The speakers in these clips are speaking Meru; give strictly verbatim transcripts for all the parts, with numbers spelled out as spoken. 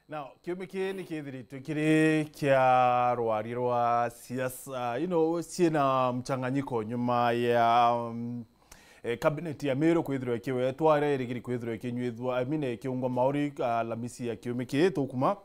Now, kiumia kii ni kithiritwe kiri kia rwari rwa siasa, you know, ciina mchanganyiko nyuma ya, um, eh, cabinet ya Meru kwithirwa ikiwetwa, iria irigiri kwithirwa ikinyuithua, I mean, ikiungwa mauri, ah, Alamisi ya kiumia kii tukuma.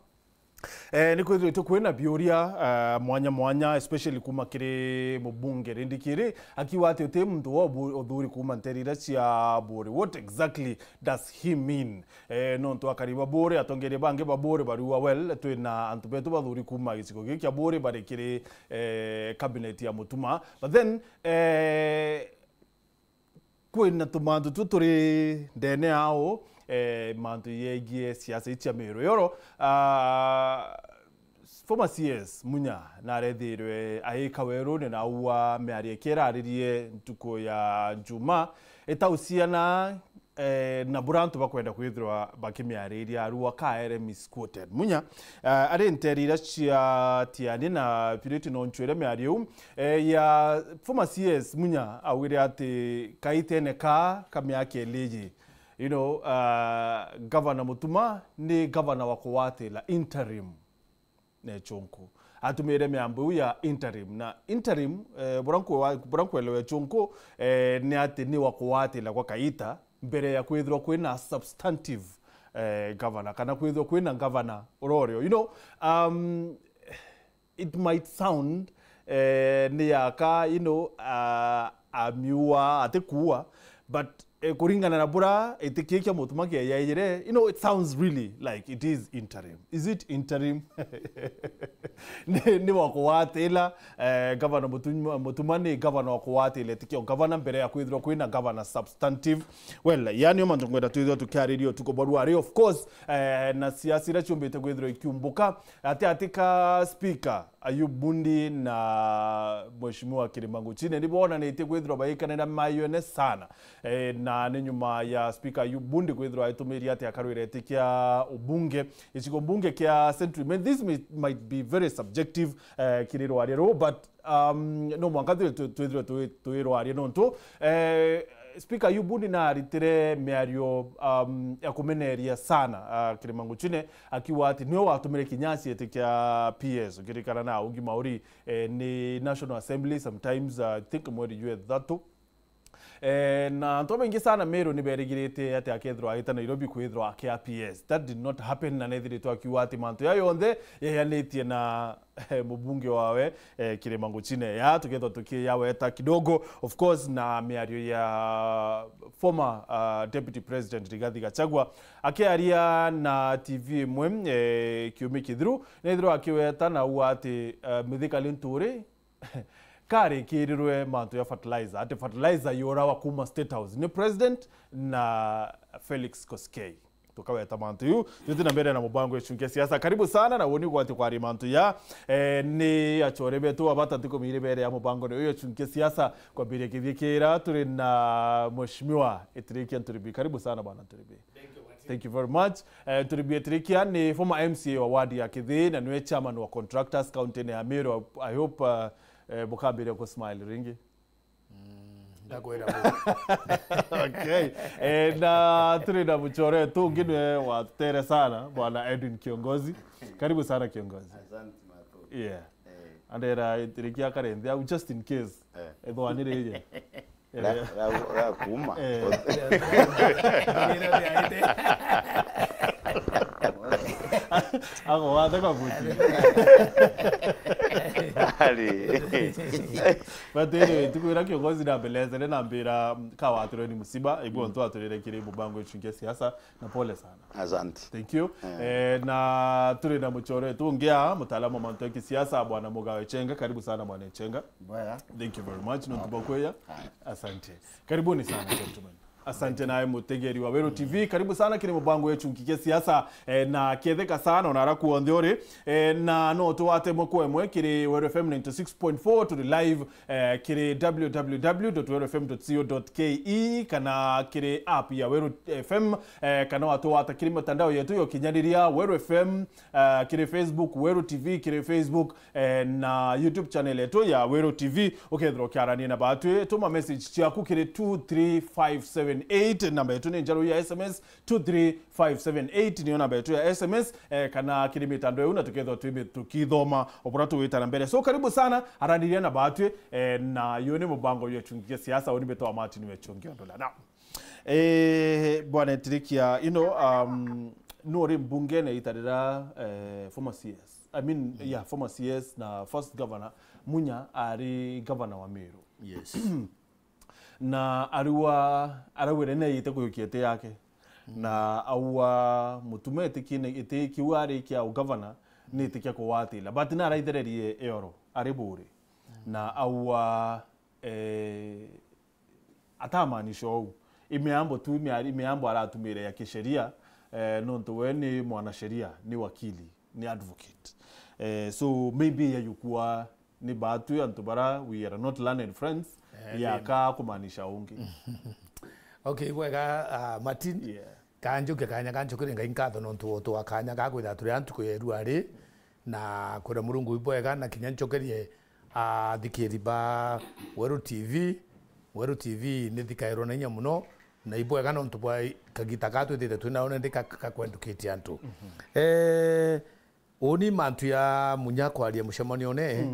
Eh, ni kwithiritwe kwina biuria, ah, mwanya mwanya, especially kuma kiri mubunge Rindikiri, akiuga ati uti muntu wa ubu-, uthuri kuma nteri iria cia Buuri. What exactly does he mean? Eh, nontu akari ba Buuri, atongeria bangi ba Buuri bariuga, well, twina antu betu bathuri kuma gicigo giki kia Buuri bari kiri, eh, cabinet ya Mutuma. But then, eh, kwina tumantu tu turi ndene ao, eh, mantu yegie siasa icia Meru. Yoro, ah, former C S Munya narethirwe aika werune na aua miario ikia iraririe ntuku ya Njuma, itausiana, eh, na bura antu bakwenda kwithirwa bakimiariria arua kaere misquoted. Munya, eh, ari nteri iria cia Tiani na Piriti no nchwire miario iu, eh, ya former C S Munya augire ati kaitene ka, ka miaka iri iji, you know, uh, Governor Mutuma ni governor wa kuwatila, interim, ne chunku. Atumire miambo iu ya interim. Na interim, eh, bura nkwe-, bura nkwelewe chunku, eh, ni ati ni wa kuwatila gwa kaita mbere ya kwithirwa kwina substantive, eh, governor, kana kwithirwa kwina governor urorio. You know, um, it might sound, eh, ni yaka, you know, uh, amiua, atikuua, but, eh, kuringana na bura itikikia Mutuma kiayaire, you know, it sounds really like it is interim. Is it interim? Ni, ni wa kuwatila, eh, Governor Mutuma, Mutuma ni governor wa kuwatila itikio governor mbere ya kwithirwa kwina governor substantive. Well, yani, o mantu ngwenda twithirwa tukiariria utuku bwa rwari, of course, eh, na siasa iria ciumbite kwithirwa ikiumbuka, ati, ati ka speaker Ayub Bundi na Mheshimiwa Kirima Nguchine ni bonanitie kwithirwa baikanira mayone sana. Eh, na ni nyuma ya speaker Ayub Bundi kwithirwa aitumiria ati akarwira iti kia ubunge, gicigo mbunge kia Central. Man, this may, might be very subjective, eh, kiri rwaria ruu, but, um, no mwanka twithirwe twi-, twithirwe twi-, twirwaria nontu, eh, Speaker Ayub Bundi naritire miario, um, ya kumeneria sana, uh, Kirima Nguchine, akiuga ati niwe watumire kinya aciete kia P S, ukirikana na augi mauri, eh, ni National Assembly sometimes, uh, I think mweri jwa ithatu. Eh, na antu babaingi sana Meru ni berigirite ati akethirwa aita Nairobi kwithirwa akia P S. That did not happen, na nethiritwe akiuga ati mantu ya yonthe yeyanitie na mubunge wawe, eh, Kirima Nguchine. Ya, tukethwa tukiya weta kidogo, of course, na miario ya former, uh, Deputy President Rigathi Gachagua akiaria na T V imwe, eh, kiumia kithiru, nethirwa akiweta na auga ati, uh, Mithika Linturi karikirirwe mantu ya fertilizer, ati fertilizer yurawa kuma State House ni President na Felix Koskei. Tukaweta mantu yu, tuthi na mbere na mubango ya Chunkia Siasa. Karibu sana, na woni gwati kwari mantu ya, eh, ni achore betu abata ntuku miiri bere ya mubango ni uyu ya Chunkia Siasa. Kwambiria kithikira, turi na Mheshimiwa Itirikia Nturibi. Karibu sana, bwana Nturibi. Thank you, Martin. Thank you very much. Eh, Nturibi Itirikia ni former M C A wa ward ya Kithii na niwe chairman wa contractors county ya Meru. I hope, uh, eh, bukambiria ku smile ringi. Mm, ndakwira bu. Okay. Eh, na turi na muchore tu ungi niwe watutere sana, bwana Edwin Kiongozi. Karibu sana, Kiongozi. Asante, Martin. Yeah. Eh. Andera Itirikia kare nthi au, just in case. Eh. Ethwa ni rije. Ra-, ra-, ra-, kuma. Eh. Ako wathe kabuti. Ari. But anyway, tukwira Kiongozi na mbelezere na mbira, mm, kawatirwe ni musiba, igwo, mm, ntwaturire kiri mubango ya Chunkia Siasa, na pole sana. Asante. Thank you. Eh. Eh, na turi na muchore tu ungi aa, mutaalamu wa mantu ya kisiasa, bwana Mugawe Chenga. Karibu sana, bwana Chenga. Bwega. Thank you very much. Nontu bwa kweya. Haya. Asante. Karibuni sana, gentlemen. Asante nawe mutegeri wa Weru T V. Karibu sana kiri mubango ya Chunkia Siasa. Eh, na ketheka sana, ona ara kuonthe uri. Eh, na no tuwate mwe kwa mwe kiri Weru F M ninety six point four, turi live, eh, kiri w w w dot weru f m dot co dot k e, kana kiri app ya Weru F M, eh, kana watuwata kiri mitandao yetu ya ukinyaniria, Weru F M, eh, kiri Facebook, Weru T V kiri Facebook, eh, na YouTube channel yetu ya Weru T V. Ukethirwa ukiarania na batwi, tuma message ciaku kiri two three five seven. eight, namba yetu ni njeru ya S M S, two three five seven eight niyo namba yetu ya S M S, eh, kana kiri mitandao iu, na tukethwa twimi-, tukithoma obura tugwitana mbere. So, karibu sana, araniria na batwi, eh, na yu ni mubango jwa Chungi kia Siasa, uni mbitwa Martin we Chungi Ondola. Now, eh, bwana Tirikia, you know, um, nuri mbunge na itarira, eh, former C S. I mean, yeah, former C S na first governor. Munya ari governor wa Meru. Yes. Na ariwa, arawire ni ayite kuyukia iti yake. Na aua mutuma iti kine-, iti kiu ari kia ugavana ni iti kia kugwatira. But ni araithererie eoro, ari buri. Na aua, eh, atamaanisha uu. Imiambo tu, imia-, imiambo aratumire ya kisheria, eh, nontu we ni mwanasheria, ni wakili, ni advocate. Eh, so maybe yayukua ni batwi antu bara we are not learned friends, eh, yaka kumaanisha ungi. Okay, bwega, ah, Martin. Yeah. Kanjuke kanya kanjukire Ngai nkatho nontu wotu wa kanya ga kwithira turi antu kuyerua ri, na kwira Murungu ibwega, na kinya njokerie athikiri ba Weru T V. Weru T V ni thikairwo na inya muno, na ibwega nontu bwa kagita ka twithite twinao nindi ka, ka kwendukitie antu. Eh, uni mantu ya Munya kwaria mucemanione,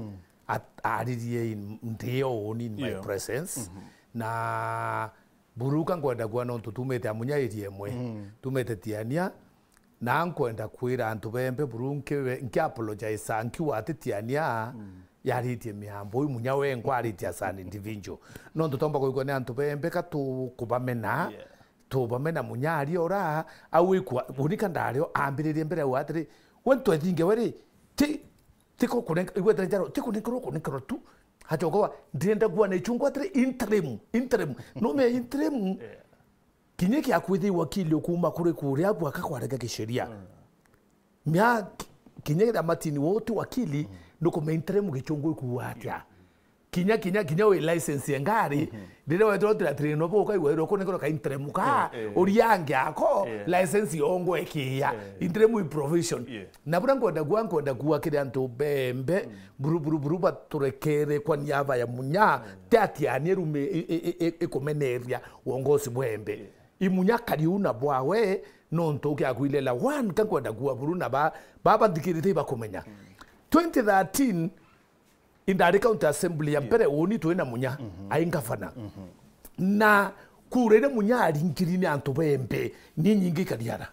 at-, aririe in, ndio uni in my presence. Na buruka nkwenda kuona nontu tumite a Munya area imwe. Tumite Tiania, na nkwenda kwira antu bembe buru nkiwe-, nki apologize nkiuga ati Tiania yaritie miambo ii Munya wengwa aritie as an individual. Nontu tomba kwigua ni antu bembe ka tukubamena, tubamena Munya ari ora, au ikwa, unika ndario ambiririe mbere au atiri, we ntwethinge we ri, ti, ti kukunenka, igwete njaro, ti kunenkerwo, kunenkerwo tu. Achoka wa, ndirenda kuwa na ichungu atiri, interim, interim. No me interim. Yeah. Kinya kia kwithirwa wakili ukuma kuri kuria bwaka kwarega kisheria. Mia ki-, kinya kethira Martin wo ti wakili, nukume interim gichungu ikuuga atia? Kinya, kinya, kinya wi license ya ngari, riria wethirwa utira train no boka igwirwo kunenkerwa ka interim ka, uriange ako, license yongwe ikiya. Interim i provision. Na buria nkwenda kuuga, nkwenda kuuga kiri antu bembe, buru, buru, buru baturekere kwa niaba ya Munya, ti ati ani rume i, i, i, i, ikumeneria uongozi bwembe. I Munya kariu na bwawe, nontu ukia kwilela. One, ka nkwenda kuuga buru na ba, ba banthikirite ibakumenya. Twenty thirteen, indari county assembly ya mbere, uni twina Munya, ai ngavana. Na kura iria Munya aringiri ni antu bembe, ni nyingi ikariara.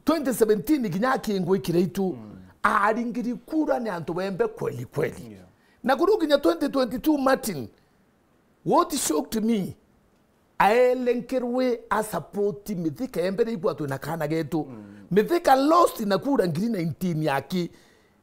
Twenty seventeen, kinya akingwa ikiraitu, aringiri kura ni antu bembe kweli kweli. Na kuru kinya twenty twenty-two, Martin, what shocked me, aelenkerwe a support Mithika, embere ibwa twina kana getu. Mithika lost na kura ngiri nineteen yaki,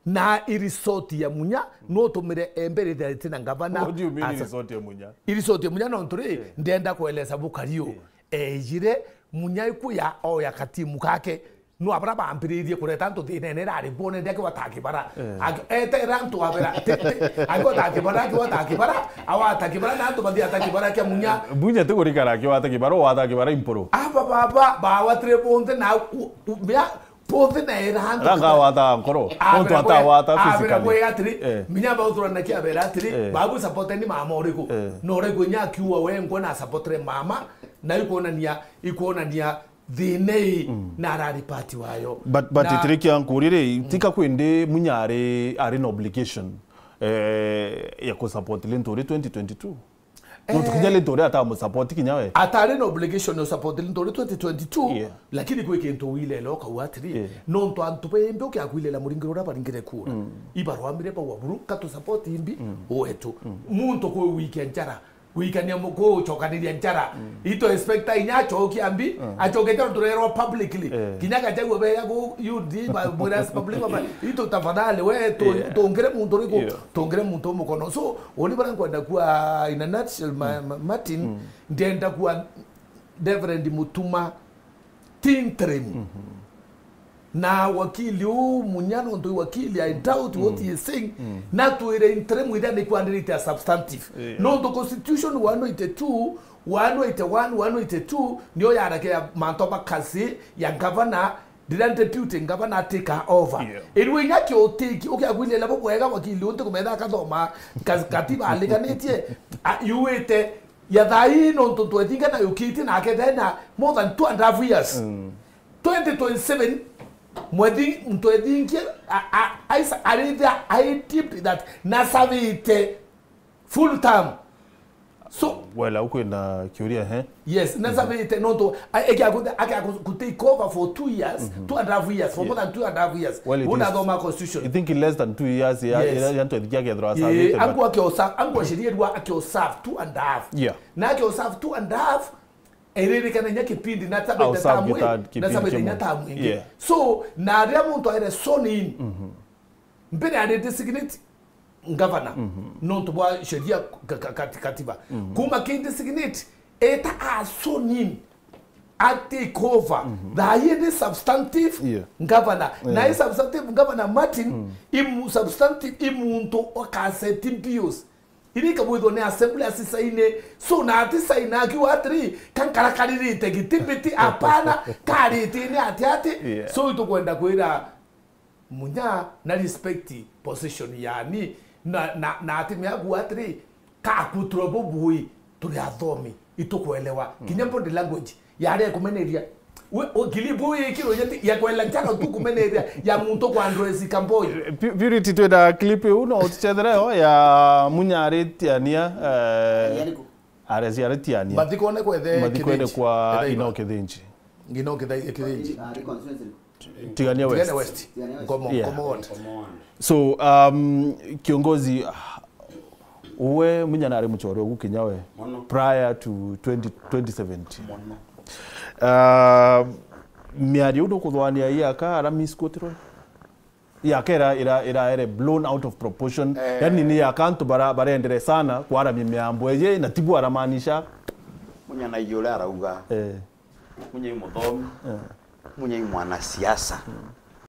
na i result ya Munya, no tumire embere ithira itina ngavana. What do you mean, i result ya Munya? I result ya Munya nontu ri, ndenda kueleza bukari u. Ejire, Munya ikuya oya katimu kake, no abara bambiririe kureta antu thinene irari bwone ndi akiwata kibara. Ak-, etera antu abera, ti, ti, akiwata kibara, akiwata kibara, awata kibara, na antu bathi ata kibara kia Munya. Munya ti kurikara akiwata kibara, wata kibara impuru. Aba baba, bawatire bonthe na u, u, bia, bonthe na era antu. Ranga wata nkoro, abera muntu atawata physically. Abera bwe atiri, Minya bautura na kia abera atiri, babu supporteni mama uriku. No uriku nya akiua we nkona supportere mama, na ikonania, ikonania thina ii na arari part wayo. But, but na itirikia nkurire, tika kwindi Munya ari, ari na obligation, eh, ya ku support Linturi twenty twenty-two. Nontu kinya Linturi atamu support kinya we. Atari na obligation ya support Linturi twenty twenty-two, lakini kwi kintu wile lo kau atiri, nontu antu bembe ukia kwilela muringiro uria baringire kura. Ibarwamire baua buru, katu support imbi, uetu. Muntu kwi wikia njara, gwikania mu-, gucokaniria njara. Ito expecta inya acokia mbi, acoke njara turerwa publicly. Kinya Gachagua beya ku U D ba, mwira public ba, ito tafadhali we tu-, tungire muntu riku, tungire muntu umukono. So, uni bara nkwenda kuwa in a nutshell, ma-, ma-, Martin, ndienda kuwa Reverend Mutuma ti interim. Na wakili uu Munya, nontu i wakili, I doubt what he is saying. Na twire interim ithia ni kwandirite a substantive. Nontu constitution one eighty-two, one eighty-one, one eighty-two, niyo yaragia mantu ma kazi ya ngavana, riria deputy ngavana atake over. Irwe inya kiutiki, ukiagwiria labo bwega wakili unti kumetha akathoma, ka-, katiba aliganitie, a, yuite, ya thaa ii nontu ntwethinga na yukitie na akethena more than two and a half years. Mm. Twenty twenty-seven, mwethi-, ntwethingie, a, a, aisa, arithia, I tipped that nasavite full term. So, Well, au kwina kiuria, he? Yes, nasavite nontu, a, ekia ku-, akia ku-, ku take over for two years, two and a half years, for more than two and a half years. Well, it is, Unathoma constitution. I think in less than two years, ya, Yes. ya, ya ntwethikia kethirwa Ii, asavite, but angu akiosa-, angu sheria rwa akioserve two and a half. Yeah. Na akioserve two and a half, eririkana inya kipindi na I'll sabete serve tamu you ii, third na kipindi sabete inya kimwe. Tamu ingi. Yeah. So, na aria muntu aire zoning, mbere ari designate governor, nontu bwa sheria ka-, ka-, kati-, katiba. Kuma ki designate, eta a zoning, a take over. Thaa ii ni substantive Yeah. governor. Na Yeah. i substantive governor Martin, imu substantive, i muntu okaseti bills. Iria ikabwithwa ni assembly asisaine. So, na atisaina akiuga atiri, kankarakaririte giti mbiti, apana, kariti ni ati ati. Yeah. So, itukwenda kwira Munya na respect position yani, na, na, na atimea kuuga atiri, kakuturwa bubui, turi athomi, itukwelewa. Kinya body language, yari ya kumeneria. We, o, clip uu ikirwe yeti, ya kwela njaro tu kumeneria, ya muntu kwa ndresi kamboi. Pu-, Purity, twenda clip iu no utucethere yo ya Munya aritiania, eh, Yariku. Aresi aritiania. Mathikone kwethe Mathikone Kithinji. Kwa Ethaiba. Ino Kithinji. Ngino Kithinji. Ari constituency. Tigania West. Tigania West. Tigania West. Ngomo, Yeah. Ngomo ward. So, um, kiongozi, ah, uwe Munya nari muchore ugu kinya we Mono. Prior to twenty, twenty seventeen. Mono. Uh, miario ndukuthwania iaka ara misquotirwe? Iaka ira, ira, ira ere blown out of proportion. Eh. Yani ni ya kantu bara, barendere sana kwaramia miambo eje na tibu aramaanisha. Munya na ijo uria arauga. Eh. Munya i muthomi. Eh. Munya i mwanasiasa.